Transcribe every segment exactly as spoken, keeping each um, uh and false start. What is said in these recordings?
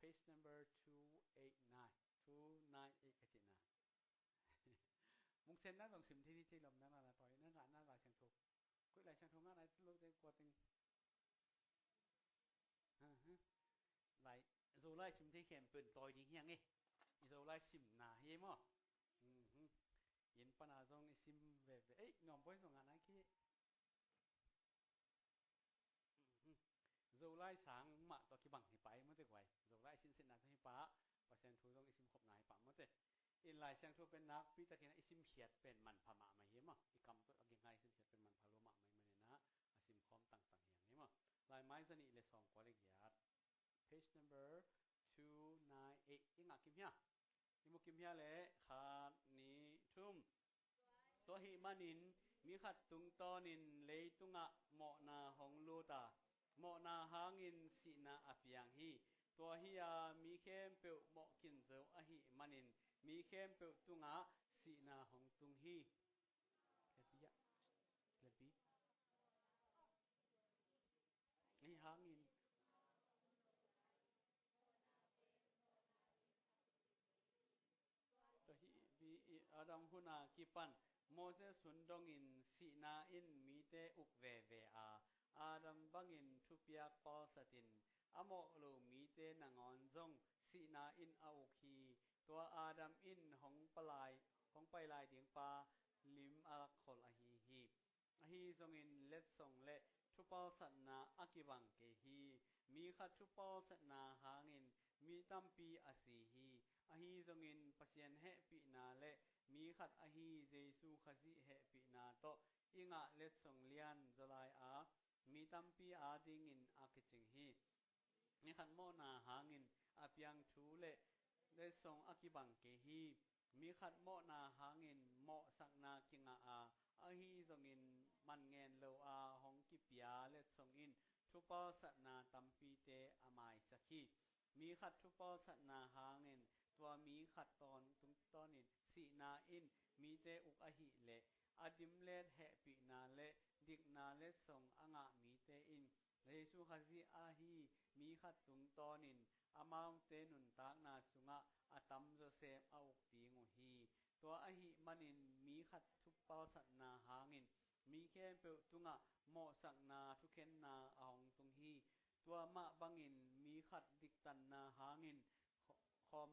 Page number two eight nine, two nine eight ka cihna. Mungsen na zong sim thei ni cei lom na na na toi na ngah na Lai Siangtho. Koih Lai Siangtho ngah na lo te kua teng. Lai, Zolai sim thei khempeuh in tawi ding hi hang e. I Zolai simna hi e maw? Inn pana zong i sim veve. Ei, Nuam Bawi zong ngah na khi. Zolai sang mah tawh kibang hi pah hi maw te guai. Zolai sinsinna zong hi pah. Pasian thu zong i sim khopna hi pah maw te. In Lai Siangtho pen nakpi takin a i simkhiat pen manpha mahmah hi maw? I kam tawh a ging a i simkhiat pen manpha lua mahmah hi manin ah a simkhawm tangtang hi hang hi maw? Lai Mai za nih le sawmkua le giat, page number two nine eight. I ngah kim hia? I mu kim hia le? Khat, nih, thum. Tua ahih manin mi khat tungtawnin leitungah mawhna hong lut a, mawhna hangin sihna a piang hi. Tua hi-a mi khempeuh mawh kinzo ahih manin mi khempeuh tungah sihna hong tung hi. Lepi ah, lepi. Ahi hangin Tua hi, Adam hun a kipan Moses hun dongin sihna in mite uk veve a, Adam bangin thupiak pawlsatin a mawh lo mite nangawn zong sihna in a uk hi. Tua Adam in hong palai, hong pai lai ding pa lim a lakhol ahi hi. Ahi zongin letsong le thupalsatna a kibang kei hi. Mi khat thupalsatna hangin mi tampi a si hi. Ahi zongin Pasian hehpihna le mi khat ahi Jesu Khazih hehpihna tawh i ngah letsong lian zaw lai a, mi tampi adingin a kicing hi. Mi khat mawhna hangin a piang thu le letsong a kibang kei hi. Mi khat mawhna hangin mawhsakna kingah a, ahi zongin man ngen lo a hong kipia letsong in thupalsatna tampite a maisak hi. Mi khat thupalsatna hangin tua mi khat tawn tungtawnin sihna in mite uk ahih leh a dimlet hehpihna le dikna letsong a ngah mite in Jesu Khazih ahi mi khat tungtawnin amaute nuntakna sungah a tamzaw sem a uk ding uh hi. Tua ahih manin mi khat thupalsatna hangin mi khempeuh tungah mawhsakna thukhenna a hong tung hi. Tua mah bangin mi khat diktanna hangin kho-, khawm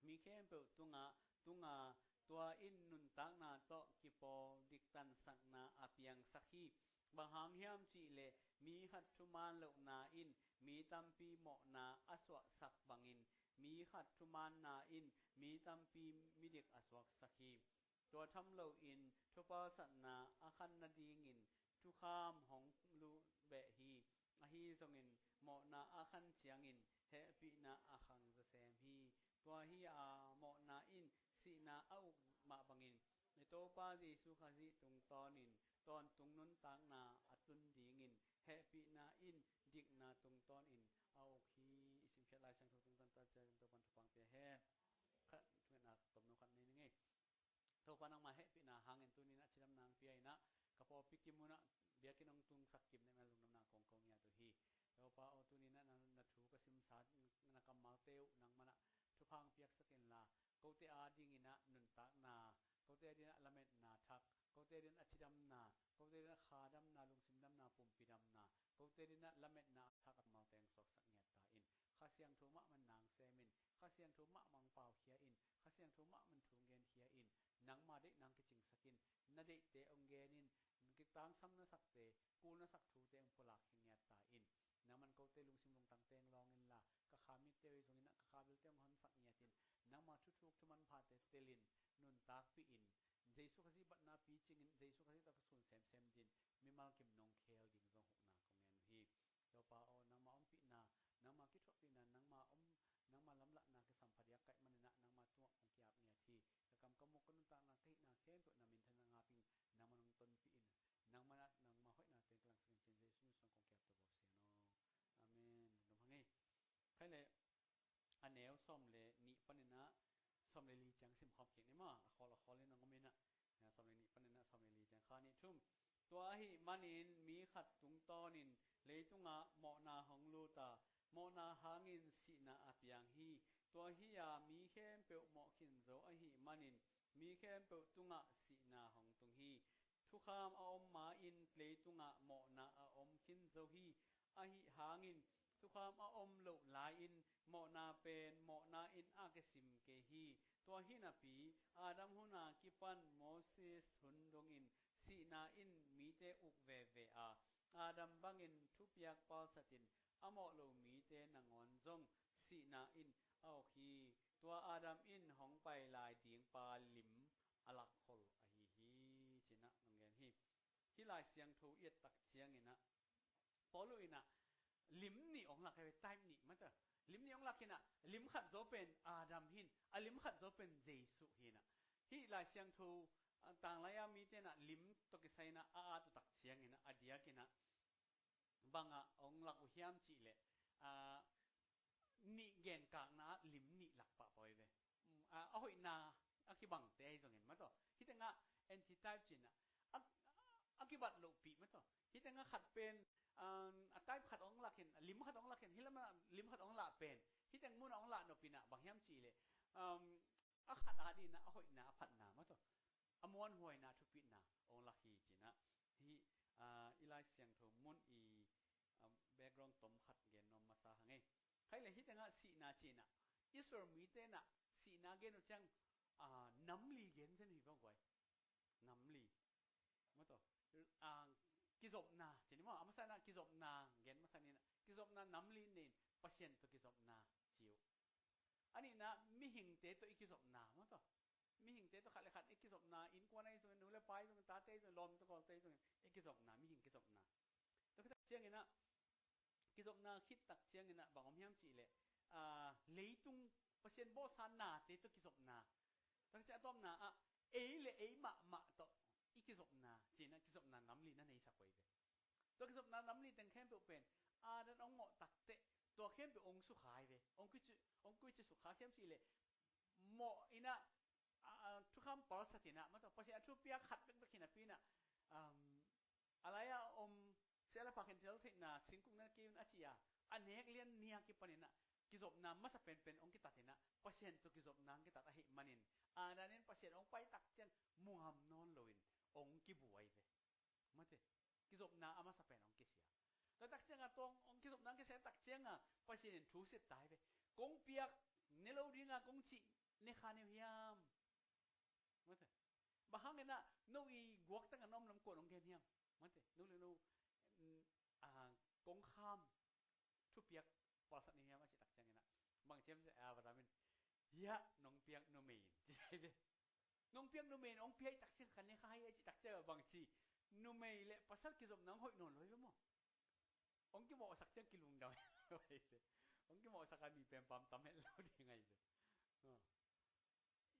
mi khempeuh tungah tunga tua in nuntakna tawh kipawl diktansakna a piangsak hi. Bang hang hiam cihleh mi khat thuman lohna in mi tampi mawhna a suahsak bangin mi khat thumanna in mi tampi midik a suaksak hi. Tua tham loin thupalsatna a khan nadingin thukham hong luh beh hi. Ahi zongin mawhna a khan ciangin hehpihna a khang zawsem hi. Tua hi a, mawhna in sihna a uk mah bangin i Topa Jesu Khazih tungtawnin tawntung nuntakna a tun dingin hehpihna in dikna tungtawnin a uk hi. I simkhiat Lai Siangtho tungtanta ciangin Topan thupha pia hen. Khat, thungetna tomno khat nei ning ei. Topa, nangma hehpihna hangin tuninah cidamna hong pia inah ka pawlpi kimunah biakinn hong tungsak kim nehmen lungdamna kong ko ngiat uh hi. Topa aw, tuninah na, na thu ka simsa, na kammalte uh nangmanah thupha hong piaksak inla, kote adinginah nuntakna, kote adinginah lametna thak, kote adinginah cidamna, kote adinginah khadamna, lungsimdamna, pumpidamna, kote adinginah lametna a thak a kammalte hong suaksak ngiat ta in. Kha Siangtho mahmah nang semin, Kha Siangtho mahmah hong paukhia in, Kha Siangtho mahmah thu hong genkhia in, nangma deih nang kicingsak in, na deihte hong gen in, kitangsam na sakte, kul na sak thute hong pulak hi ngiat ta in. Nangman kote lungsim lungtangte hong lawng inla, ka kha mitte uh hi zongin ah ka kha bilte hong honsak ngiat in, nangma thuthuk thumanphate telin, nuntakpih in, Jesu Khazih batna picingin, Jesu Khazih tawh ka sun semsem din, mimal kim nong khel ding zong hukna kong ngen uh hi. Topa aw, nangma ompihna, nangma kithuahpihna, nangma om, nangma lamlahna kisam phadiak kaih maninah nangma tungah kong ki-ap ngiat hi. Ka kam ka muk ka nuntakna ka hihna khempeuh na minthanna ngapin nangma nong tonpih in, nangma, nangma hoihnate hong kilangsak in, ci-in Jesu min suang kong ki-ap to bo sian aw. Amen. Lungdam hang ei. Khai le a neu sawm le nih paninah sawm le li ciang simkhawm kik ni maw? A khawl a khawl in a ngom inah, sawm le nih paninah sawm le li ciang, kha nih thum. Tua ahih manin mi khat tungtawnin leitungah mawhna hong lut a, mawhna hangin sihna a piang hi. Tua hi-a mi khempeuh mawh khin zo ahih manin mi khempeuh tungah sihna hong tung hi. Thukham a om ma-in leitungah mawhna a om khin zo hi. Ahih hangin thukham a om loh lai-in mawhna pen mawhna in a kisim kei hi. Tua hi napi, Adam huna kipan Moses hun dongin sihna in mite uk veve a, Adam bangin thupiak palsatin a mawh lo mite nangawn zong sihna in a uk hi. Tua Adam in hong pai lai dingpa lim a lakkhol ahi hi, ci-in ah hong gen hi. Hih Lai Siangtho i et tak ciangin ah Paul in ah lim nih hong lak hi ve, type nih mata. Lim nih hong lak hi-in ah, lim khat zaw pen Adam hi-in, a lim khat zaw pen Jesuh hi-in ah. Hih Lai Siangtho, ah, tanglai-a mite in ah lim tawh kisai-in ah a at uh tak ciangin ah, a diakin ah bang ah hong lak uh hiam cih leh, ah, nih genkakna ah lim nih lak pahpah uh hi ve. Mm, a, a hoihna a kibangte ahi zongin mataw. Hih tengah antitype ci-in ah, a, a kibat lohpih mataw. Hih tengah khat pen, um, a type khat hong lak hi-in, lim khat hong lak hi-in, hih lamah lim khat hong lah pen, hih teng munah hong lah nop in ah bang hiam cih leh, um, a khat adingin ah a hoihna, a phatna mataw, a muanhuaina, thupitna hong lak hi, ci-in ah. Hih, ah, i Lai Siangtho mun i, ah, background tom khat gen nuam masa hang e. Khai le hih tengah sihna ci-in ah, Israel mite in ah sihna gen uh ciang, ah, nam li gen zen hi bang guai. Nam li. Mataw. Ah, kizopna ci-in maw, a masa in ah kizopna gen masa ni-in ah, kizopna nam li nei-in, Pasian tawh kizopna ci uh. A nihna mihingte tawh i kizopna mataw. Mihingte tawh khat le khat i kizopna, innkuan ahi zongin, nu le pa ahi zongin, tate ahi zongin, lawm tawh gawlte ahi zongin i kizopna, mihing kizopna. Tua khit tak ciangin ah, kizopna khit tak ciangin ah bang om hiam cih leh, ah, leitung Pasian bawlsa nate tawh kizopna. Tua khit ciang a tawpna ah ei le ei mahmah tawh i kizopna, ci-in ah kizopna nam li na neisak uh hi ve. Tua kizopna nam li teng khempeuh pen Adam hong mawh takteh tua khempeuh hong sukha hi ve. Hong kuici, hong kuici sukha hiam cih leh, mawh in ah, a, a, thukham palsat in ah, mataw, Pasian a thupiak khat bekbek hi napi-in ah, um, a lai-a om siahlapha khentel theihna singkung na kei un a ci-a, a nek lian ni-a kipan in ah kizopna masa penpen hong kitat in ah, Pasian tawh kizopna hong kitat ahih manin, Adam in Pasian hong pai tak ciang mu ngam nawn loin hong kibuai ve. Mate, kizopna a masa pen hong kisia. Tua tak ciangin ah tua hong kizopna hong kisia tak ciangin ah Pasian in thu siat ta hi ve. Kong piak ne lo ding a kong cih ne kha ni uh hiam? Mate. Bang hangin ah no i guaktang a na om lam kuan hong gen hiam? Mate. No le no, mm, ah, kong kham thupiak palsat ni hiam a cih tak ciangin ah, bang ci hiam cih leh, Abraham in, hiah nong piak numei in, ci hi ve. Nong piak numei in hong pia hi tak ciang ka ne kha hi a cih tak ciang ah bang ci, numei le pasal kizopna hong hoih nawn lo hi ve maw. Hong kimawhsak ciang kilungdam hi lo hi ve. Hong kimawhsak a mi pen pamtam het lo ding ahi ve. Ah.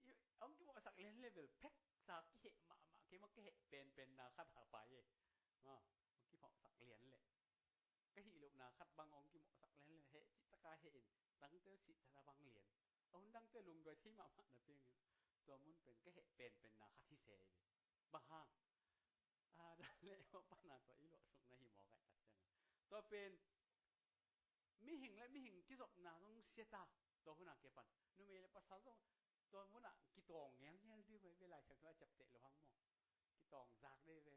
I, hong kimawhsak lian le bel pheksa kiheh mahmah, keimah ka heh penpenna khat a pai e. Ah, hong kimawhsak lian le. Ka hih lohna khat bang hong kimawhsak lian le, heh cih taka heh in, dangte sih taka bang lian. A hun dangte lungduai thei mahmah na piang in, tua mun pen ka heh penpenna khat hi se hi ve. Bang hang? Adam le Eva pana tua i luahsukna hi mawk ahih tak ciangin. Tua pen mihing le mihing kizopna zong sia ta, tua hun a kipan. Numei le pasal zong tua mun ah kitawng ngelngel ding mah hi ve, Lai Siangtho a ciapteh lo hang maw. Kitawng zak ding hi ve,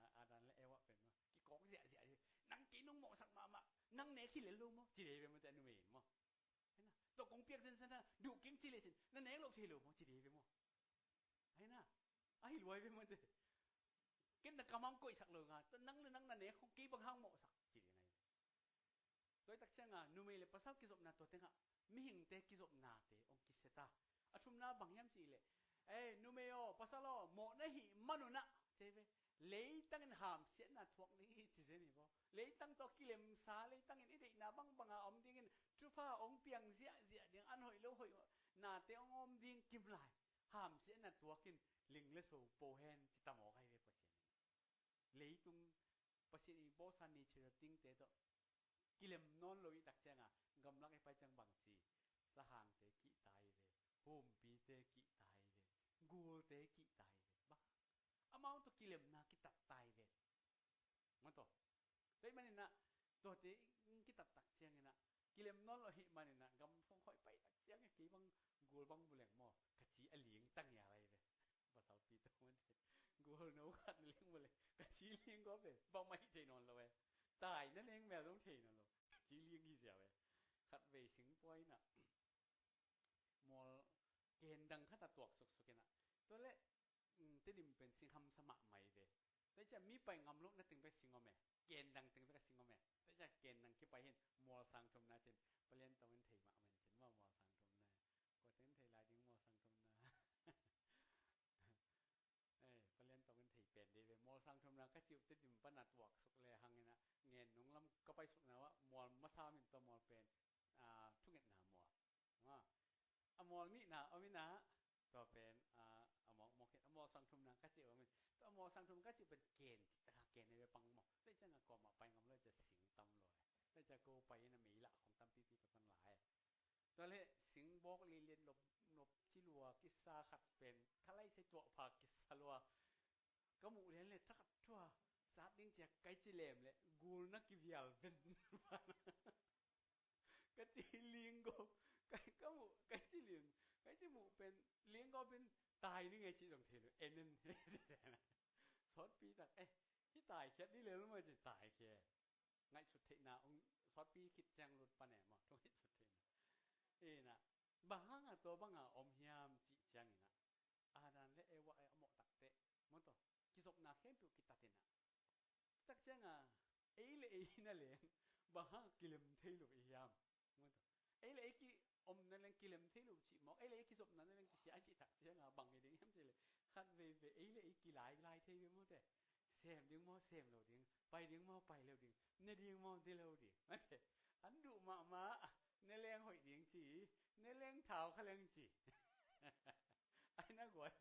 ah, Adam le Eva pen maw. Kikawk ziahziah ding. Nang kei nong mawhsak mahmah, nang nek hi lel lo maw, ci ding hi ve maw, tua numei in maw. Hi na, tua kong piak zenzen a, duh keng ci le cin, na nek loh thei lo maw, ci ding hi ve maw. Hi na, ahi lua hi ve maw te. Ken na kam ah hong koihsak lo nga, tua nang le nang na nek hong kei bang hang mawhsak, ci ding ahi ve. Tua hi tak ciangin numei le pasal kizopna tua tengah mihingte kizopnate hong kisia ta. A thumna bang hiam cih leh, ei, numei aw, pasal aw, mawh na hih man un ah, ci hi ve. Leitang in hamsiatna thuak ding hi ci zen hi maw. Leitang tawh kilemsa, leitang in i deihna bangbang a om dingin thupha hong piang ziahziah ding, an hoih lo hoih nate hong om ding kim lai. Hamsiatna tuak in ling le so po hen ci ta mawk ahi ve Pasian in. Leitung Pasian i bawlsa nature tingte tawh kilem nawn lo i tak ciangin, gamlak i pai ciang bang ci, sahangte kihta hi ve, humpite kihta hi ve, gulte kihta hi ve. Bang amau tawh kilemna kitat ta hi ve. Mataw. Tua ahih manin ah, tuate kitat tak ciangin ah, kilem nawn lo ahih manin ah, gam phung hoih pai tak ciang e, kei bang gul bang buleng maw, ka ci a ling tang ia lai ve. Pasal pi to man te. Gul no khat na ling buleng, ka ci ling ko ve, bang mai thei nawn lo e. Tai na leng mel dong thei nawn lo. Ka ci ling hi sia ve. Khat vei sing puai na. Mual ken dang khat a tuak suksuk in ah. Tua le, mm, Tedim pen sing hamsa mahmah hi ve. Tua ciang mi pai ngam loh na teng bek sing om e. Ken dang teng bek a sing om e. Tua ciang ken dang kipai hin mual sang thumna cin. Palian tawng in thei mahmah in cin maw mual sang thumna. Kua teng in thei lai ding mual sang thumna. Eh, palian tawng in thei pen dei ve. Mual sang thumna ka cih uh Tedim pan a tuak suk le hang in ah. Ngen nung lam ka pai sukna uh ah mual masa min tua mual pen, ah, thungetna mual. Maw. A mual nihna om in ah, tua pen, ah, a mawkmawk hi a, mual sang thumna ka cih om in. Tua a mual sang thum ka cih pen ken, cih taka ken hi ve pang maw. Tua ciang a kuamah pai ngam lo cia sing tam lo e. Tua cia ko pai in a meila khong tam pipi tua pan la e. Tua le sing bawk lianlian nop, nop ci lua kisa khat pen. Ka lai sai tuah pha kisa lua. Ka muh lian le thakat thua. Sat ding cia kai ci lem le. Gul na kivial ven. Ka ci ling go, ka, ka muh, ka ci ling, ka ci muh pen, ling go pen, tai ni ngei ci zong thei lo, en en. Sawtpi tak, eh, hi tai khiat ni le lo ma ci tai khia. Ngaihsut theihna, ong, sawtpi khit ciang lut pan e maw, tung ngaihsut theihna. E na, bang hang a tua bang a om hiam cih ciang in ah. Adam le Eva e a mawh tak teh, maw tua, kizopna khempeuh kitat in ah. Tak ciang a, ei le ei na leng, bang hang kilem thei lo i hiam? Ei le ei ki om na leng kilem thei lo cih mawk, ei le ei kizopna na leng kisia a cih tak ciang a, bang hi ding hiam cih le, khat veve, ei le ei kilailai thei ve maw te. Sem ding maw, sem lo ding, pai ding maw, pai lo ding, ne ding maw, ne lo ding. Mate, an duh mahmah, ne leng hoih ding ci, ne leng thau kha leng ci. Ai na guai,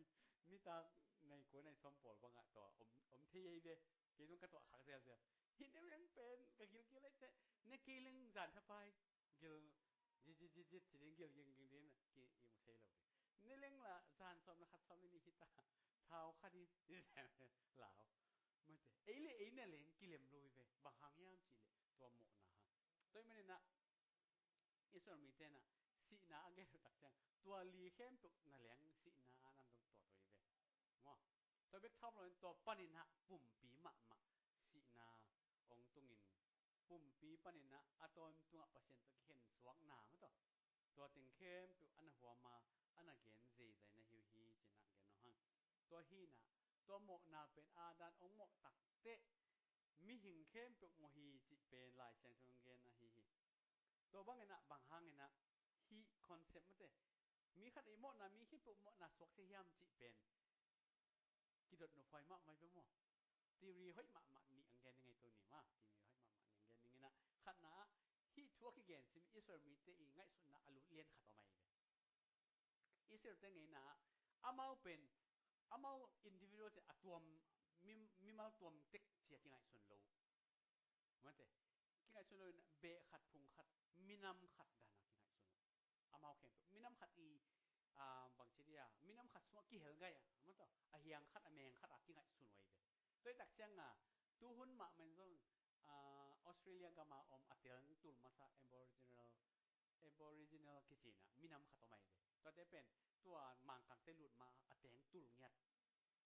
nitak nai kua nai sawm pawl bangah tua, om, om thei ei ve. Kei zong ka tuah khak ziazial. Hi ne leng pen, ka gilgil ai te, ne kei leng zan thapai. Gil, jit, jit, jit, jit, ci ding gil, gil, gil, gil, ki, i mu thei lo ding. Ne leng la, zan sawm na khat sawm na ni hita. Thau kha ding, lau. Mate, ei le ei na leng, kilem lo i ve. Bang hang hiam ci le, tua mawhna hang. Tua i manin ah, Israel mite na sihna a gen uh tak ciang tua li khempeuh na leng sihna a nam dong tua tua hi ve. Maw. Tua bek thawm lo in tua panin ah pumpi mahmah sihna ong tungin pumpi panin ah a tawntungah Pasian tawh kikhen suakna maw tua. Tua teng khempeuh a na huam a, a na gen zeizai na hi uh hi cin ah gen uh hang. Tua hi na, tua mawhna pen Adam ong mawh tak teh mihing khempeuh mawh hi cih pen Lai Siangtho ong gen ahi hi. Tua bangin ah, bang hangin ah, hih concept mate. Mi khat i mawhna, mi khempeuh mawhna suak thei hiam cih pen. Kidot nop huai mahmah i ve maw. Theory hoih mahmah nih ang gen ding ei to ni ma. Theory hoih mahmah nih ang gen ding in ah. Khatna ah, hih thu a kigen sim Israel mite i ngaihsutna a lut lian khat om ai ve. Israel te ngeina ah, amau pen, amau individual ci a tuam, mi, mimal tuam tek ci a kingaihsun lo. Mate, kingaihsun lo in beh khat phung khat, minam khat dan a kingaihsun lo. Amau khempeuh, minam khat i, ah, bangci dia, minam khat sungah kihel ngai a, maw tua, a hiang khat, a meng khat a kingaihsun lo ai ve. Tua i tak ciang a, tuhun mahmah in zong, ah, Australia gam a om a teng tul masa Aboriginal, Aboriginal kici na, minam khat om ai ve. Tuate pen, tua Mangkangte lut ma a teng tul ngiat.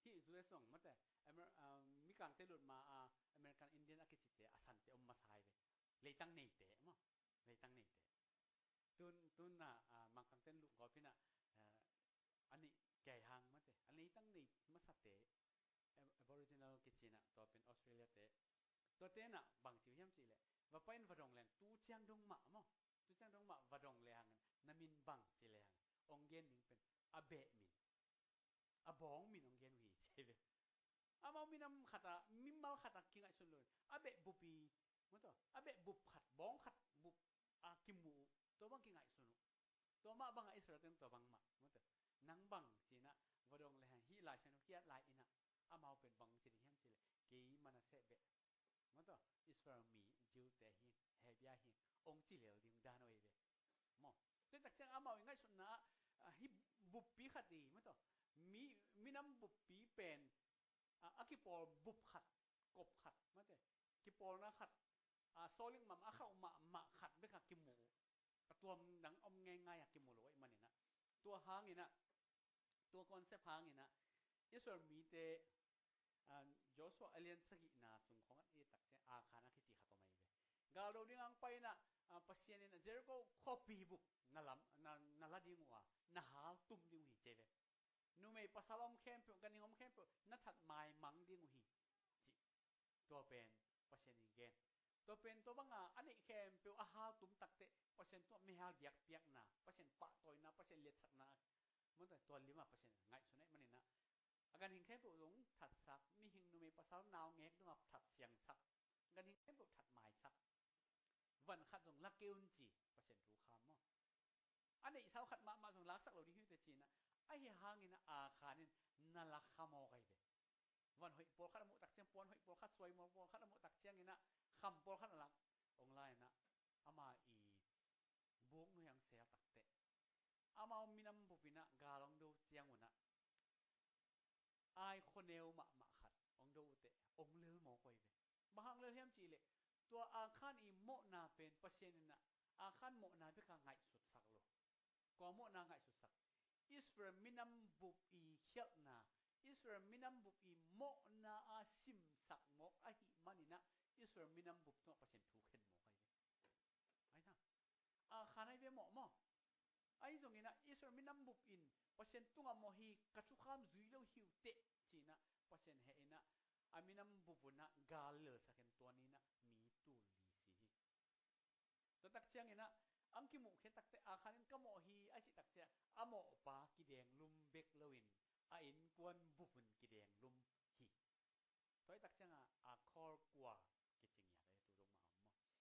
Hih U S zong mate, Amer-, ah, Mikangte lut ma a American Indian a kicite, a sante om masa ai ve. Leitang neite, maw. Leitang neite. Tun, tun na, ah, Mangkangte lut gawp hi na, ah, a nih kei hang mate. A leitang nei masate, Ab-, Aboriginal kici na, tua pen Australia te. Tuate na bang ci uh hiam cih leh. Va pai in va dong leng, tu ciang dong mah maw. Tu ciang dong mah va dong le hang, na min bang ci le hang. Ong gen ding pen, a beh min. A bawng min ong gen uh hi ci ve. Amau minam khat a, mimal khat a kingaihsun lo in. A beh bup i, maw tua, a beh bup khat, bawng khat bup a kimu uh. Tua bang kingaihsun uh. Tua mah bang a Israel teng tua bang mah, maw tua. Nang bang ci na, va dong le hang, hih Lai Siangtho kiat lai in ah. Amau pen bang ci ding hiam ci leh, kei Manasseh beh. Maw tua, Israel mi, Jew te hi, Hebia hi, ong ci lel ding dan oi ve. Maw. Tua tak ciang amau i ngaihsutna ah, ah, hih buppi khat i, maw tua, mi, minam buppi pen, ah, a kipawl bup khat, kop khat, mate. Kipawlna khat, ah, sawling mahmah, a khauh mahmah khat bek a kimu uh. tuam dang om ngeingai a kimu lo ahih manin ah, tua hangin ah, tua concept hangin ah Israel mite, ah, Joshua a lian sagihna sung khawng ah i et tak ciang Akhan a kici khat om ahi ve. Gal do ding a hong pai in ah, ah, Pasian in ah Jericho khuapi bup na lam, na, na la ding uh a, na hal tum ding uh hi ci hi ve. Numei pasal om khempeuh, ganhing om khempeuh na that maimang ding uh hi, ci. Tua pen Pasian in gen. Tua pen tua banga a neih khempeuh a hal tum takteh Pasian tungah mihal biakpiakna, Pasian pahtawina, Pasian liatsakna, mun tua tua lima Pasian ngaihsun ahih manin ah, a ganhing khempeuh zong thatsak, mihing, numei, pasal, naungek dongah that siangsak, ganhing khempeuh that maisak. Van khat zong la kei un ci, Pasian thu kham maw. A neihsa uh khat mahmah zong laksak lo ding hi uh teh ci-in ah, ahi hangin ah Akhan in na la kha mawk ahi ve. Van hoih pawlkhat a muh tak ciang, puan hoih pawlkhat, suai mawl pawlkhat a muh tak ciangin ah, kham pawlkhat a lak, hong la in ah, ama i buk nuai hong sel takteh, amau minam bup in ah gal hong do ciangun ah, ai khuaneu mahmah khat hong do uh teh hong lel mawk uh ahi ve. Bang hang lel hiam cih leh, tua Akhan i mawhna pen Pasian in ah Akhan mawhna bek a ngaihsutsak lo. Kua mawhna ngaihsutsak? Israel minam bup i khialhna, Israel minam bup i mawhna a simsak mawk ahih manin ah, Israel minam bup tungah Pasian thu khen mawk ahi ve. Ahi na, Akhan ahi ve mawh maw. Ahi zongin ah Israel minam bup in Pasian tungah mawh hi, ka thukham zui lo hi uh teh ci-in ah Pasian heh in ah, a minam bup un ah gal lelsak in tua ni-in ah mi tul li si hi. Tua tak ciangin ah, ang kimuh khia takteh Akhan in ka mawh hi a cih tak ciang, a mawhpa kidenglum bek loin a innkuan bup un kidenglum hi. Tua hi tak ciangin ah, a khawl kua kici ngiat a hi tu dong mah om maw.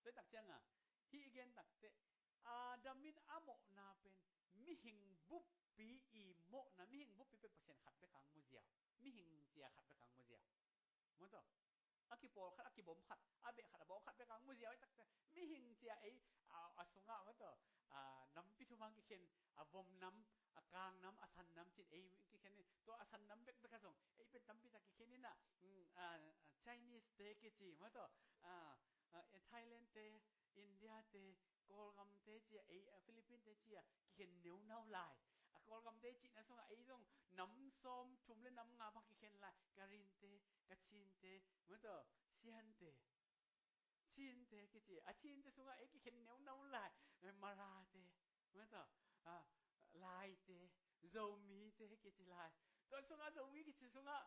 Tua hi tak ciangin ah, hih i gen takteh, Adam in a mawhna pen mihing buppi i mawhna, mihing buppi pen Pasian khat bek hang mu ziau, mihing cia khat bek hang mu ziau. Maw taw, a kipawl khat, a kibom khat, a beh khat, a bawk khat bek hang mu ziau hi tak ciang, mihing cia ei, a, a sungah, maw taw, a, nampi thum hang kikhen, a vom nam, a kang nam, a san nam ci-in ei kikhen in, tua a san nam bekbek ah zong ei pen tampi tak kikhen in ah, mm, a, a, Chinese te kici, maw taw, a, a, Thailand te, India te, Kawlgam te ci-a ei, a, Philippine te ci-a kikhen neunau lai. A Kawlgam te cihna sungah ei zong nam sawm thum le nam nga bang kikhen lai. Karen te, Kachin te, maw taw, Sian te, Chin te kici. A Chin te sungah ei kikhen neunau lai. Mara te, maw taw, a, Lai te, Zomi te kici lai. Tua sungah Zomi kici sungah,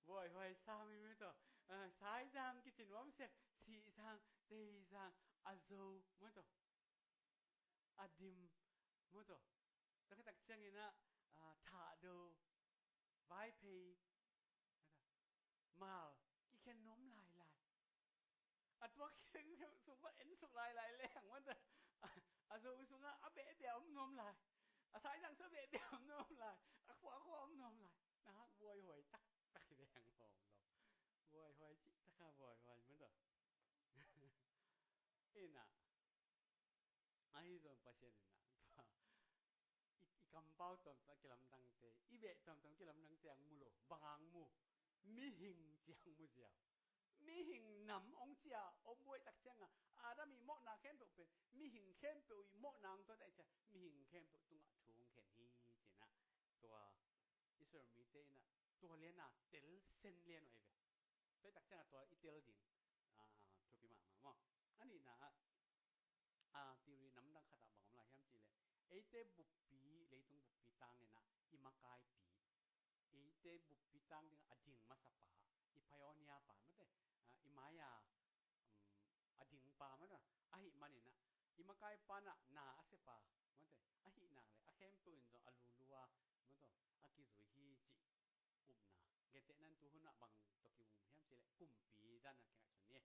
Buaihuai sam hi, maw taw, a, Saizang kici nuam siak, Sihzang, Teizang, a Zo, maw taw, a Dim, maw taw. Tua khit tak ciangin ah, a, Thahdo, Vaiphei, Mal, kikhen nuam lailai. A tua kikhen sung pan en suk lailai leng, maw taw, a, a Zo sungah a behbeh a om nuam lai. A Saizang sungah a behbeh a om nuam lai. A khua, a khua a om nuam lai. Na hak buaihuai taktak hi veng lawm lawm. Buaihuai cih taka buaihuai, maw taw. Ina, ahi zong Pasian ina, tua, i, i kampau tuamtuam a kilamdangte, i beh tuamtuam a kilamdangte ang mu lo, bang ang mu? Mihing ciang mu ziau. Mihing nam hong cia om buai tak cianga, Adam i mawhna khempeuh pen, mihing khempeuh i mawhna hong tua tak cia, mihing khempeuh tungah thu hong khen hi, cina. Tua Israel mite ina, tua liana tel sen lian uh ei ve. Tua i tak cianga tua i tel ding, a, thupi mahmah maw. A nihna ah, a, theory namdang khatah bang om lai hiam cihleh, eite buppi, leitung buppi tangin ah i makaipi, eite buppi tang dingah a ding masapa, i pioneer pa, mate, a, i mai-a, um, a dingpa, mate, ahih manin ah, i makaipa na, na a sepa, mate, ahih nak leh a khempeuh in zong a lulu a, mate, a kizui hi cih upna. Gentehna in tu hunah bang tawh kium hiam cihleh kumpi dan a kingaihsun ni.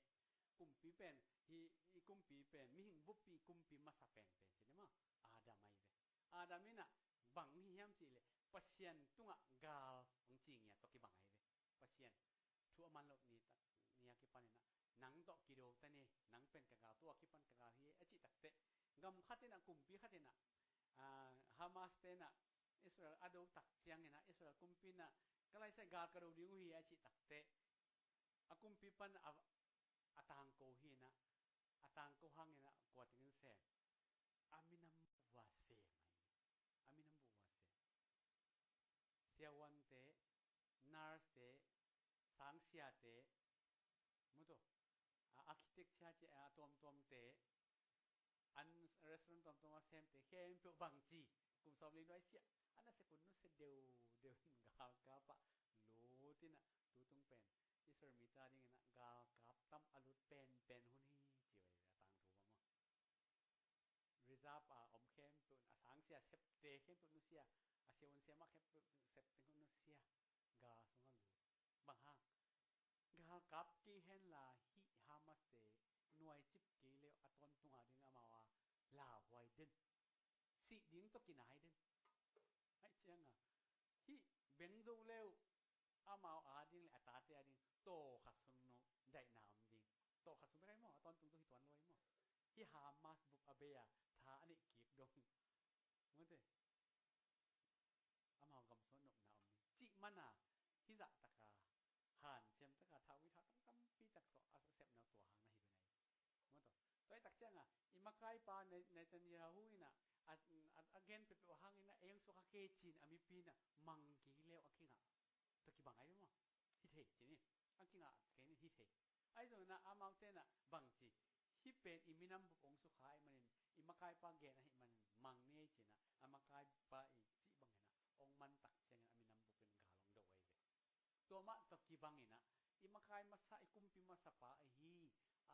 Kumpi pen, hi, hi kumpi pen, mihing buppi kumpi masa penpen ci ni maw, Adam ahi ve. Adam inah bang hi hiam cihleh Pasian tungah gal hong ci ngia tawh kibang ahi ve. Pasian thu a man loh ni tak ni a kipan inah, nang tawh kido ta ni, nang pen ka gal, tua kipan ka gal hi a cih takteh, gam khat inah, kumpi khat inah, a, Hamas te inah Israel a do tak ciang inah, Israel kumpi inah, ka laisai gal ka do ding uh hi a cih takteh, a kumpi pan a, a tangko hi inah, a tangko hangin ah kua tengin sem? A minam bup uh a sem ahi. A minam bup uh a sem. Siavuante, nurse-te, sangsiate, mutu, a architecture ci a tuamtuamte, an restaurant tuamtuam a semte khempeuh bangci, kum sawm li nuai siah a na sek un nusia deuhdeuh in galkap ah lut in ah, tutung pen Israel mite adingin ah galkap tam a lut penpen hun hi, ci uh ahi ve a tangthu bang maw. Reserve a om khempeuh, a sangsia septe khempeuh nusia, a siavuan sia mah khempeuh septe khempeuh nusia, gal sungah lut. Bang hang? Galkap kei henla hih Hamas-te nuaicip kei leh a tawntung ading amau a lauhuai den, sih ding tawh kinai den. Aih cianga hih beng zo leh amau ading le a tate ading tawh khat sung nung daihna om ding. Tawh khat sung bek ahi maw, a tawntung tawh hi tuan lo ahi maw. Hih Hamas bup a bei a tha a neih kik dong, mute, amau gam sung nopna om ding cih mana, hih zah taka hanciam taka thau i thau tam tampi tak tawh a sepna tua hang na hi ding ahi. Maw taw, tua i tak cianga i makaipa Netanyahu in ah a, a, a gen peuhpeuh hangin ah ei hong sukha kei cin a mipi in ah mang kei leh a kingah tawh kibang ahi maw. Hi thei cin hi. A kingah kei in hi thei. Ahi zongin ah amaute in ah bangci, hih pen i minam bup hong sukha ahih manin, i makaipa gen ahih manin mang ni ei cin ah a makaipa i cih bangin ah hong man tak ciangin a minam bup in gal hong do ahi ve. Tua mah tawh kibangin ah i makai masa, i kumpi masapa ahi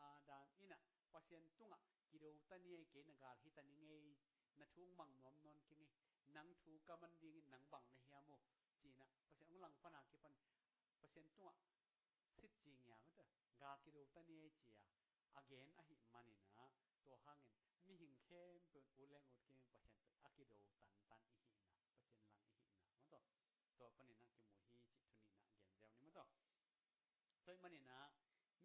Adam in ah Pasian tungah kido ta ni ei, kei na gal hi ta ning ei, na thu hong mang nuam nawn keng ei, nang thu ka man dingin nang bang na hiam uh, ci-in ah Pasian hong langpana kipan Pasian tungah sit ci ngia mate, gal kido ta ni ei ci-a a gen ahih manin ah, tua hangin mihing khempeuh ut leng ut kei in Pasian tawh a kido tantan i hihna, Pasian lang i hihna, maw taw, tua panin ah kimu hi cih thu nihna gen ziau ni, maw taw. Tua ahih manin ah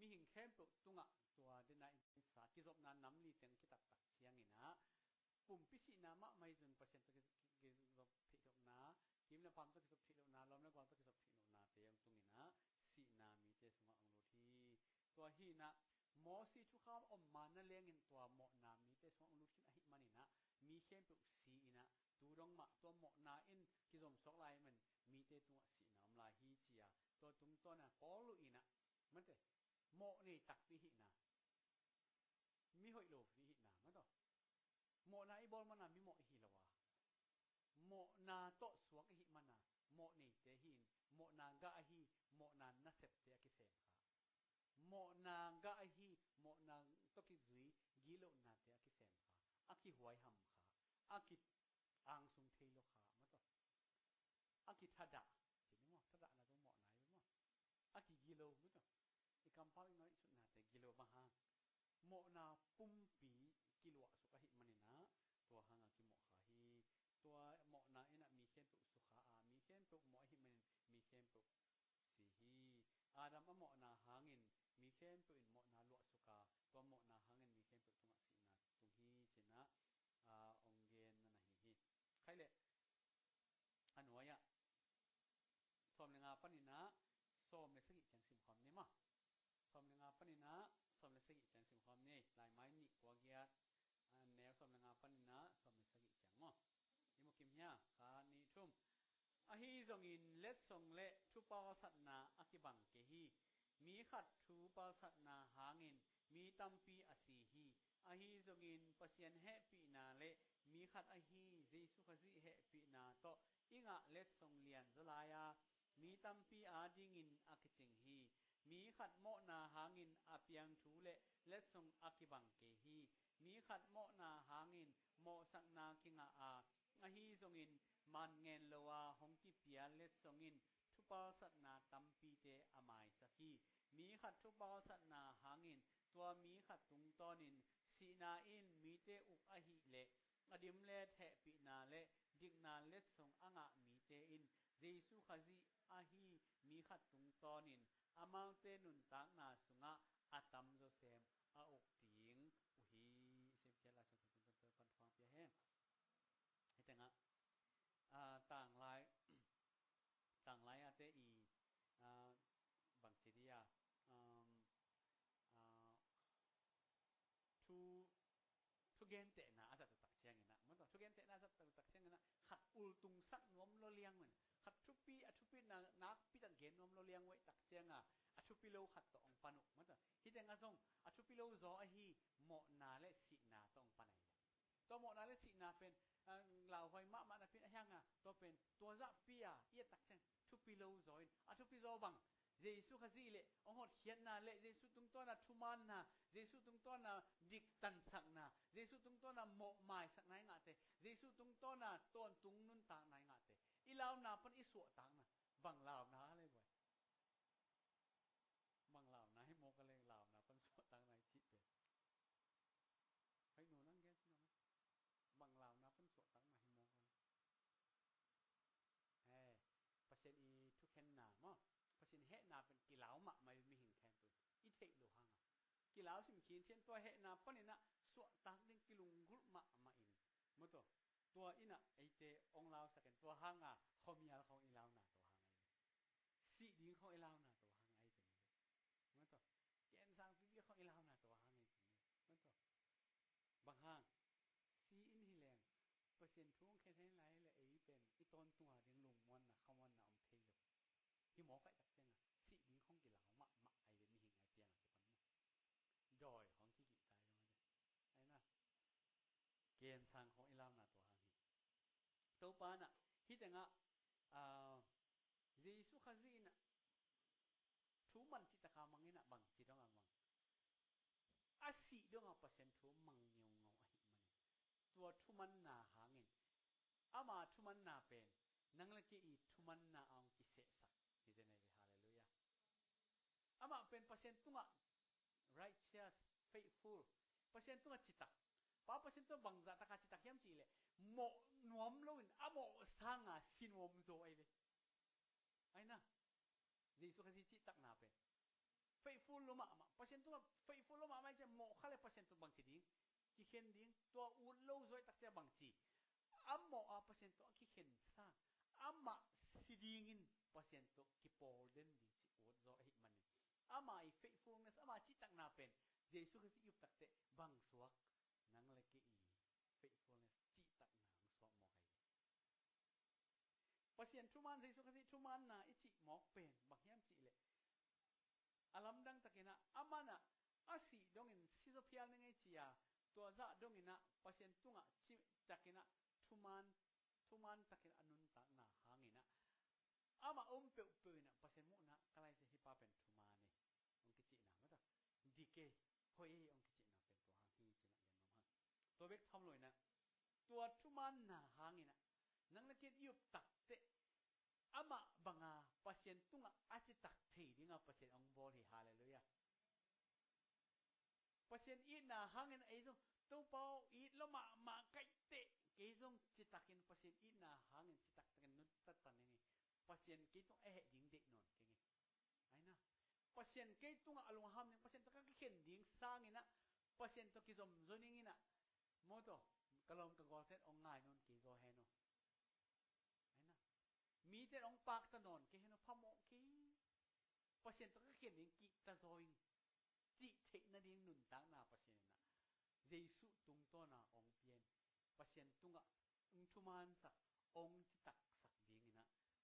mihing khempeuh tungah tua dena i gensa kizopna nam li teng kitaktak ciangin ah pumpi sihna mahmah hi zong Pasian tawh ki, kizop theih lohna, kim le paam tawh kizop theih lohna, lawm le gual tawh kizop theih lohnate hong tungin ah sihna mite sungah hong lut hi. Tua hi in ah Mosi thukham om ma na lengin tua mawhna mite sungah hong lut khin ahih manin ah mi khempeuh si in ah tu dong mah tua mawhna in kizom suak lai ahih manin mite tungah sihna om lai hi ci-a, tua tungtawn ah Paul in ah, mate, mawh nei takpi hihna, mi hoih lopi hihna, maw taw, mawhna i bawl mana mi mawh i hi lo a, mawhna tawh suak i hih mana mawh neite hi in, mawhna gah ahi, mawhna nasepte a kisem kha, mawhna gah ahi, mawhna tawh kizui gitlohnate a kisem kha, a kihuaiham kha, a ki angsung thei lo kha, maw taw, a kithadah, ci ni maw, thadahna tawh mawhna hi maw, a kigilo, maw taw, i kampau i ngaihsutnate gilo bang hang, mawhna pumpi kiluahsuk ahih manin ah tua hanga kimawh kha hi. Tua mawhna in ah mi khempeuh sukha a, mi khempeuh mawh ahih manin mi khempeuh si hi. Adam a mawhna hangin mi khempeuh in mawhna luahsuk a, tua mawhna hangin mi khempeuh tungah sihna tung hi ci-in ah, a, hong gen na na hi hi. Khaih leh a nuai-ah sawm le nga panin ah sawm le sagih ciang simkhawm ni maw. Sawm le nga panin ah sawm le sagih ciang simkhawm ni. Laimai nih kua giat, a, neu sawm le nga panin ah sawm le sagih ciang maw. I mu kim hia? Khat, nih, thum. Ahi zongin letsong le thupalsatna a kibang kei hi. Mi khat thupalsatna hangin mi tampi a si hi. Ahi zongin Pasian hehpihna le mi khat ahi Jesu Khazih hehpihna tawh i ngah letsong lianzaw lai-a mi tampi adingin a kicing hi. Mi khat mawhna hangin a piang thu le letsong a kibang kei hi. Mi khat mawhna hangin mawhsakna kingah a, ahi zongin man ngen lo-a hong kipia letsong in thupalsatna tampite a maisak hi. Mi khat thupalsatna hangin tua mi khat tungtawnin sihna in mite uk ahih leh a dimlet hehpihna le dikna letsong a ngah mite in Jesu Khazih ahi mi khat tungtawnin amaute nuntakna sungah a tamzaw sem a uk ding uh hi. Ezekiel lai Siangtho tungtawn pan thuang pia hen. Hih tengah, ah, tanglai, tanglai ate i, ah, bangci dia, um, ah, thu thugentehna a zat uh tak ciangin ah, maw taw, thugentehna a zat uh tak ciangin ah, khat ultungsak nuam lo liang un, khat thupi, a thupina nakpi tak gen nuam lo liang uh tak cianga, a thupi lo khat tawh hong pan uh, maw taw. Hih tengah zong a thupi lo zaw ahi mawhna le sihna tawh hong pan ahi. Tua mawhna le sihna pen, ah, lauhuai mahmah napi in a hianga, tua pen tua zahpi a i et tak ciang thupi lo zaw in, a thupi zaw bang, Jesu Khazih le hong hotkhiatna le Jesu tungtawna thumaanna, Jesu tungtawna diktansakna, Jesu tungtawna mawhmaisakna i ngahte, Jesu tungtawna tawntung nuntakna i ngahte, i launa pan i suahtakna, bang launa a lei buai. Bang launa hi mawk a lei, launa pan suahtakna i cih pen. Hei nu, nang gen si nang. Bang launa pan suahtakna hi mawk a lei. He, Pasian i thukhenna maw, Pasian i hehna pen kilau mahmah i mihing khempeuh i theih lo hanga, kilau sim khin thian, tua hehna paninah suahtak ding kilunggulh mahmah in, maw taw, tua innah eite hong lausak in, tua hanga khuamial khawng i launa tua hang ahi ve. Sih ding khawng i launa tua hang ahi zong hi ve. Maw taw, kensang pipi khawng i launa tua hang ahi zong hi ve. Maw taw, bang hang, si in hi leng, Pasian thu hong khen hen lai le ei pen i tawntunga ding lungmuanna, khamuanna om thei lo. Hi mawk ahih tak cianga sih ding khawng kilau mahmah ahi ve, mihing ai piang a kipan maw. Dawi khawng kikihtai lo ahi ve. Aina, kensang khawng i launa tua hang hi. Topa inah hih tengah, ah, Jesu Khazih inah thu man cihtaka mang inah bangci dongah mang, a sih dongah Pasian thu mang ngeungau ahih manin, tua thumanna hangin ama thumanna pen nang le kei i thumanna a hong kisehsak hi zen ahi ve. Halleluiah. Amah pen Pasian tungah righteous, faithful, Pasian tungah citak, Pa Pasian tungah bangzah taka citak hiam cihleh, mawh nuam loin a mawh sanga si nuam zaw ahi ve. Aina, Jesu Khazih cihtakna pen faithful lo mahmah, Pasian tungah faithful lo mahmah ahih ciang mawh kha le Pasian tung bangci ding, kikhen ding, tua ut lo zaw ahih tak ciang bangci, a mawh a Pasian tungah kikhen sang, amah si dingin Pasian tawh kipawl den ding cih ut zaw ahih manin, ama i faithfulness, ama cihtakna pen Jesu Khazih i up takteh bang suak, nang le kei i faithfulness, cihtakna hong suak mawk ahi ve. Pasian thumaan, Jesu Khazih thumaanna i cih mawk pen bang hiam cihleh, a lamdang takinah amanah a sih dongin sizaw phial ning ei ci-a, tua zah donginah Pasian tungah cihtakinah thumaan, thumaan takinah a nuntakna hanginah amah um peuhpeuh inah Pasian muhna ka laise, hih pa pen thumaan e hong kicihna, mata, dik e, hoih e hong kicihna pen tua hang hi cinah gen nuam hang. Tua bek tham lo inah, tua thumaanna hanginah nang le kei in i up takteh amah banga Pasian tungah a citak thei dinga Pasian hong bawl hi. Halleluiah. Pasian itna hangin ei zong, Topa aw, it lo mahmah ka hih teh, kei zong citakin Pasian itna hangin citaktakin nuntakta ning hi. Pasian kei tungah a heh ding deih nawn keng hi. Aina, Pasian kei tungah a lungham ding, Pasian tawh ka kikhen ding sanginah, Pasian tawh kizomzaw dinginah, maw taw, ka lawm ka gualten hong ngai nawn kei zaw hen aw. Aina, mite in hong pakta nawn kei hen aw, phamawh kei. Pasian tawh ka kikhen ding kihta zaw ing, cih theih nading nuntakna Pasian inah Jesuh tungtawna hong pia in, Pasian tungah hong thumaansak, hong citaksak dinginah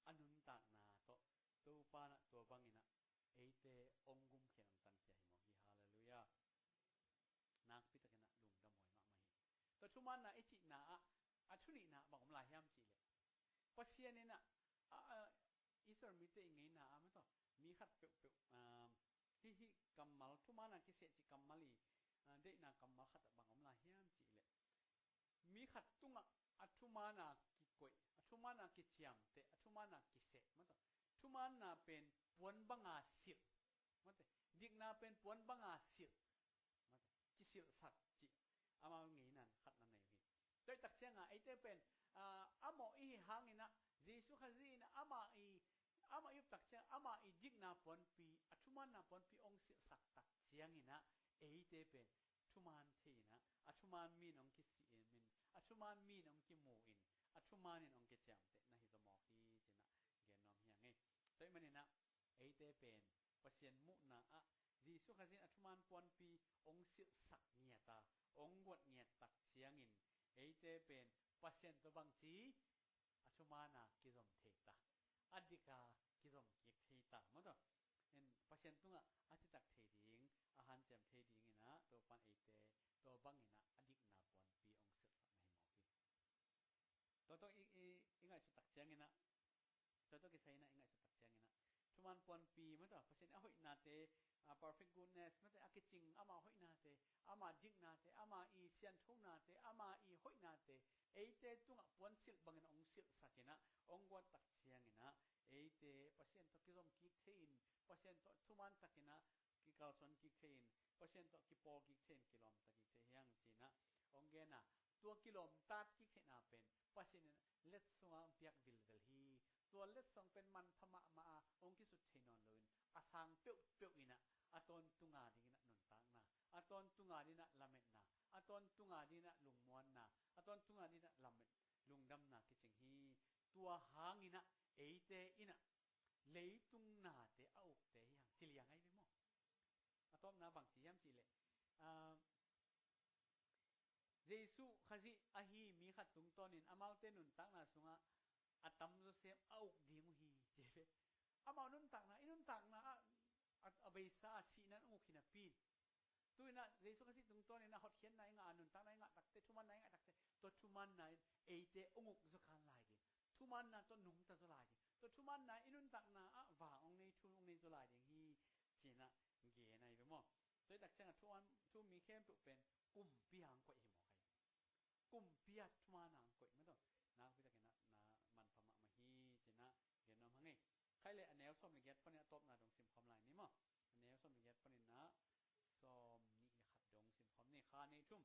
a nuntakna tawh Topa inah tua banginah eite hong gumkhia, hong tankhia hi mawk hi. Halleluiah. Nakpi takinah lungdam huai mahmah hi. Tua thumaanna i cihna ah a thunihna bang om lai hiam cihleh, Pasian inah, a, a, Israel mite i ngeina ah, maw taw, mi khat peuhpeuh, um, hih, hih kammal, thumaanna kiseh cih kammal i, a, deihna kammal khat ah bang om lai hiam cihleh, mi khat tungah a thumaanna kikoih, a thumaanna kiciamteh, a thumaanna kiseh, maw taw, thumaanna pen puan banga silh, maw taw, dikna pen puan banga silh, maw taw, kisilhsak cih amau ngeinan khatna nei uh hi. Tua ahih tak cianga eite pen, ah, a mawh i hih hanginah Jesuh Khazih in amah i, amah i up tak ciang amah i dikna puanpi, a thumaanna puanpi hong silhsak tak cianginah eite pen thumaan thei inah, a thumaan mi in hong kisih in, a thumaan mi in hong kimu in, a thumaan in hong kiciamteh na hi zaw mawk hi cinah gen nuam hi ing ei. Tua ahih maninah eite pen Pasian muhna ah Jesuh Khazih in a thuman puanpi hong silhsak ngiat a, hong guat ngiat tak ciangin eite pen Pasian tawh bangci a thuman a kizom thei ta, a dik a kizom kik thei ta, maw taw. En, Pasian tungah a citak thei ding, a hanciam thei dingin ah Topa'n eite tua bangin ah a dikna puanpi hong silhsak na hi mawk hi. Tua tawh i, i, i ngaihsut tak ciangin ah, tua tawh kisai in ah i ngaihsut tak ciangin ah thuman puanpi, maw taw, Pasian a hoihnate, a perfect goodness, maw taw, a kicing ama hoihnate, ama diknate, ama i sianthonate, ama i hoihnate eite tungah puansilh bangin hong silhsak in ah hong guat tak ciangin ah eite Pasian tawh kizom kik thei-in, Pasian tawh thuman takin ah kikalsuan kik thei-in, Pasian tawh kipawl kik thei-in, kilawmta kik thei hi hang ci-in ah hong gen a, tua kilawmtat kik theihna pen Pasian in letsong ah hong piak vilvel hi. Tua letsong pen manpha mahmah a, hong kisut thei nawn loin a sang peuhpeuh in ah a tawntung a dingin ah nuntakna, a tawntung a dingin ah lametna, a tawntung a dingin ah lungmuanna, a tawntung a dingin ah lamet, lungdamna kicing hi. Tua hangin ah eite in ah leitung nate a ukte hi hang ci liang ahi ve maw. A tawpna bangci hiam cih leh, ah, Jesuh Khazih ahi mi khat tungtawnin amaute nuntakna sungah a tamzaw sem a uk ding uh hi, ci ve. Amau nuntakna, i nuntakna ah a, a beisa a sihna in uk hi napi in, tu-in ah Jesuh Khazih tungtawnin a hotkhiatna i ngah a, nuntakna i ngah takte, thumanna i ngah takte, tua thumanna in eite hong uk zaw khan lai ding, thumanna tawh nungta zaw lai ding, tua thumanna i nuntakna ah vang hong nei, thu hong nei zaw lai ding hi, ci-in ah gen ahi ve maw. Tua hi tak ciangah thu, thu mi khempeuh pen kumpi a hong koih hi mawk ahi. Kumpi a thuman a hong koih, maw taw. Nakpi takin ah na manpha mahmah hi, ci-in ah gen nuam hang ei. Khai leh a neu sawm le giat panin a tawpna dong simkhawm lai ni maw. A neu sawm le giat panin ah sawm nih le khat dong simkhawm ni, kha nih thum.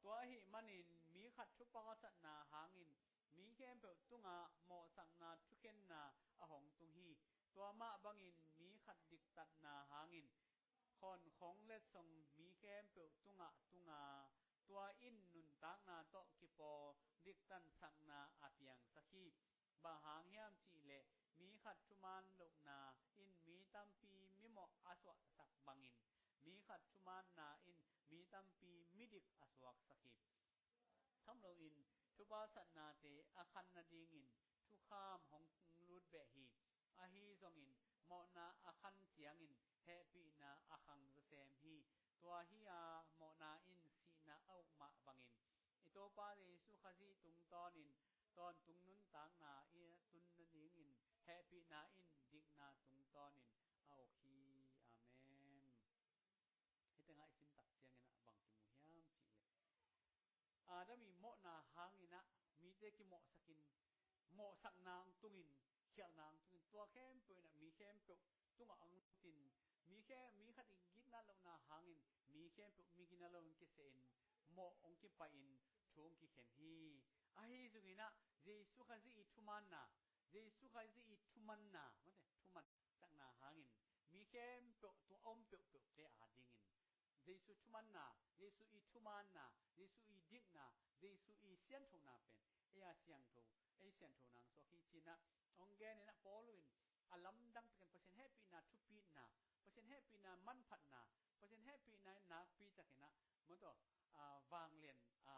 Tua ahih manin mi khat thupalsatna hangin mi khempeuh tungah mawhsakna thukhenna a hong tung hi. Tua mah bangin mi khat diktatna hangin khawnkhong letsong mi khempeuh tungah tung a, tua in nuntakna tawh kipawl diktansakna a piangsak hi. Bang hang hiam cih leh mi khat thuman lohna in mi tampi mimawh a suahsak bangin mi khat thumanna in mi tampi midik a suaksak hi. Tham loin thupalsatnate a khan nadingin thukham hong lut beh hi. Ahi zongin mawhna a khan ciangin hehpihna a khang zawsem hi. Tua hi a, mawhna in sihna a uk mah bangin i Topa Jesuh Khazih tungtawnin tawntung nuntakna i tun nadingin hehpihna in dikna tungtawnin a uk hi. Amen. Hih tengah i sim tak ciangin ah bang kimu hiam cih leh, Adam i mawhna hangin ah mite kimawhsakin, mawhsakna hong tungin, khialhna hong tungin, tua khempeuh in ah mi khempeuh tungah hong lutin, mi khe, mi khat i gitna lohna hangin mi khempeuh mi gina lo hong kiseh in, mawh hong kipai-in thu hong kikhen hi. Ahi zongin ah Jesuh Khazih i thumanna, Jesuh Khazih i thumanna, mate, thuman takna hangin mi khempeuh tung a om peuhpeuhte adingin Jesuh thumanna, Jesuh i thumanna, Jesuh i dikna, Jesuh i sianthona pen ei a siangtho, ei sianthona hong suak hi, ci-in ah hong gen in ah Paul in a lamdang takin Pasian hehpihna thupitna, Pasian hehpihna manphatna, Pasian hehpihna in nakpi takin ah, maw taw, a, vanglian, a,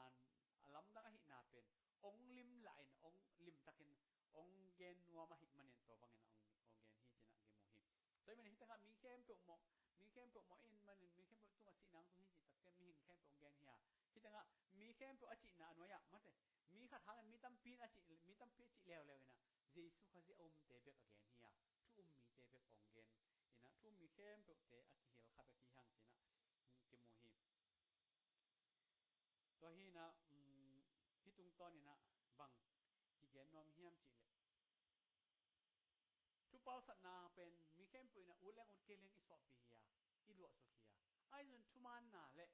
a lamdang ahihna pen hong lim lah in, hong lim takin hong gen nuam ahih manin tua bangin hong, hong gen hi, ci-in ah kimu hi. Tua ahih manin hih tengah mi khempeuh mawh, mi khempeuh mawh in manin mi khempeuh tungah sihna hong tung hi cih tak ciang mihing khempeuh hong gen hi a. Hih tengah mi khempeuh a cihna a nuai-ah, mate, mi khat hangin mi tampi in a cih, mi tampi a cih leuleu in ah Jesuh Khazih a umte bek a gen hi a, thu um mite bek hong gen in ah thu um mi khempeuhte a kihel kha bek hi hang, ci-in ah kimu hi. Tua hi-in ah, um, hih tungtawnin ah bang kigen nuam hiam cih leh, thupalsatna pen mi khempeuh in ah ut leng ut kei leng i suahpih hi a, i luahsuk hi a. Ahi zongin thumanna le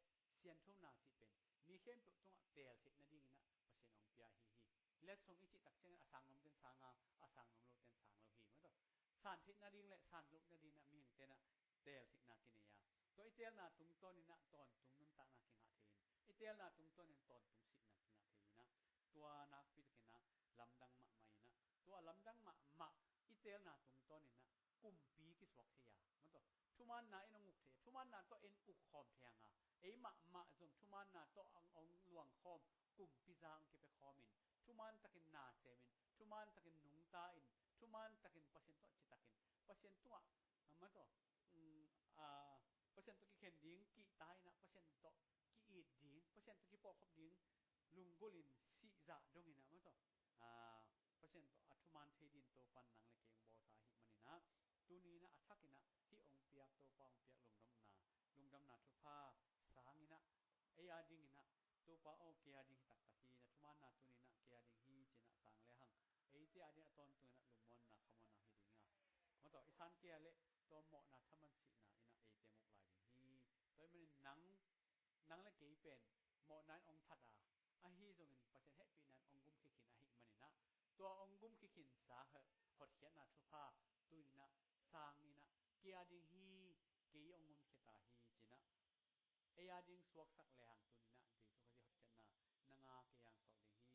sianthona cih pen mi khempeuh tungah teel theih nadingin ah Pasian hong pia ahi hi. Letsong i cih tak ciangin a sang nuamten sang a, a sang nuam loten sang lo hi, maw taw. San theih nading le san loh nadingin ah mihingte in ah teel theihna kinei a, tua i teelna tungtawnin ah tawntung nuntakna kingah thei-in, i teelna tungtawnin tawntung sihna kingah thei-in ah, tua nakpi takin ah lamdang mahmah in ah, tua lamdang mahmah i teelna tungtawnin ah kumpi kisuak thei a, maw taw, thumanna in hong uk thei a, thumaanna tawh en uk khawm thei hang a, ei mahmah zong thumaanna tawh ang ong luang khawm, kumpi za ang kipia khawm in, thumaan takin na sem in, thumaan takin nungta in, thumaan takin Pasian tawh ci takin, Pasian tungah, ama tawh, um, a, Pasian tawh kikhen ding, kihta in ah, Pasian tawh ki-it ding, Pasian tawh kipawlkhop ding, lunggulh in sihzah dong in ah, ama tawh, a, Pasian tawh a thumaan thei dingin Topa'n nang le kei ong bawlsa ahih manin ah, tuni in ah a thak in ah hih ong piak, Topa ong piak lungdamna, lungdamna thupha sang in ah, ei a ding in ah, Topa aw, kei a ding hi taktak hi, na thumaanna tuni in ah kei a ding hi ci in ah sang le hang, eite a ding a tawntung in ah lungmuanna, khamuanna hi ding a, ama tawh i san kei a leh tua mawhna thaman sihna in ah eite ong uk lai ding hi. Tua ahih manin nang, nang le kei pen mawhna in ong that a, ahi zongin Pasian hehpihna in ong gumkhia khin ahih manin ah, tua ong gumkhia khinsa hotkhiatna thupha tuni in ah sang in ah, kei a ding hi, kei ong gumkhia ta hi ci in ah, ei a ding suaksak le hang tuni in ah Jesu Khazih hotkhiatna nang a kei a ong suak ding hi.